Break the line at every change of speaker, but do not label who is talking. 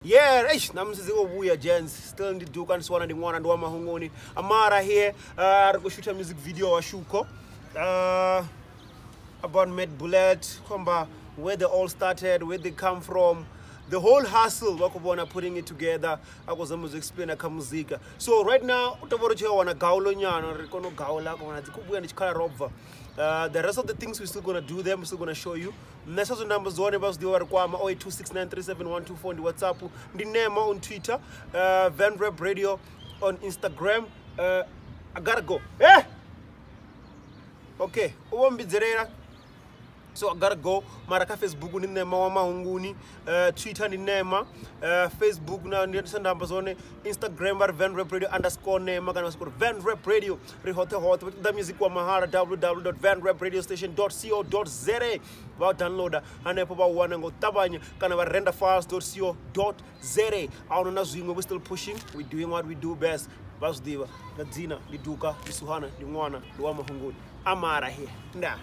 Yeah, eish, namusi dzi khou vhuya gents. Still ndi Duka, ndi swana ndi ṅwana ndi wa Mahunguni. Amara here, ri khou shoota music video wa Shuko. About Mad Bullet, khomba where they all started, where they come from, the whole hustle vha khou vhona putting it together, a khou zama u zwi explaina kha muzika. So right now u tovha ri tshi wana gaulo nyana, ri kone u gaula kona dzi khou vhuya ndi tshikhala ro bva. The rest of the things we're still gonna do them, we're still gonna show you. Nṋe sa zwe nda amba zwone vha zwi ḓivha vha ri kwama 0826937124 ndi WhatsApp, ndi Nema on Twitter, Van Rap Radio on Instagram. I gotta go. Okay, u vho mbidzelela. So I gotta go. Mara kha Facebook ndi Nema wa Mahunguni, Twitter ndi Nema, Facebook na ndi sa ndamba zwone, Instagram vha ri Van Rap Radio underscore Nema kana vha soko ri Van Rap Radio, ri hoṱhe hoṱhe. Vha ṱoḓa music wa mahala www.vanrapradiostation.co.za, vha downloada hanefho vha u wana nga u ṱavhanya, kana vha renderfiles.co.za. Ahuna na zwiṅwe, we still pushing, we doing what we do best. Vha zwi ḓivha nga dzina ndi Duka, ndi Suhana, ndi ṅwana ndi wa Mahunguni. Amara here. Ndaa.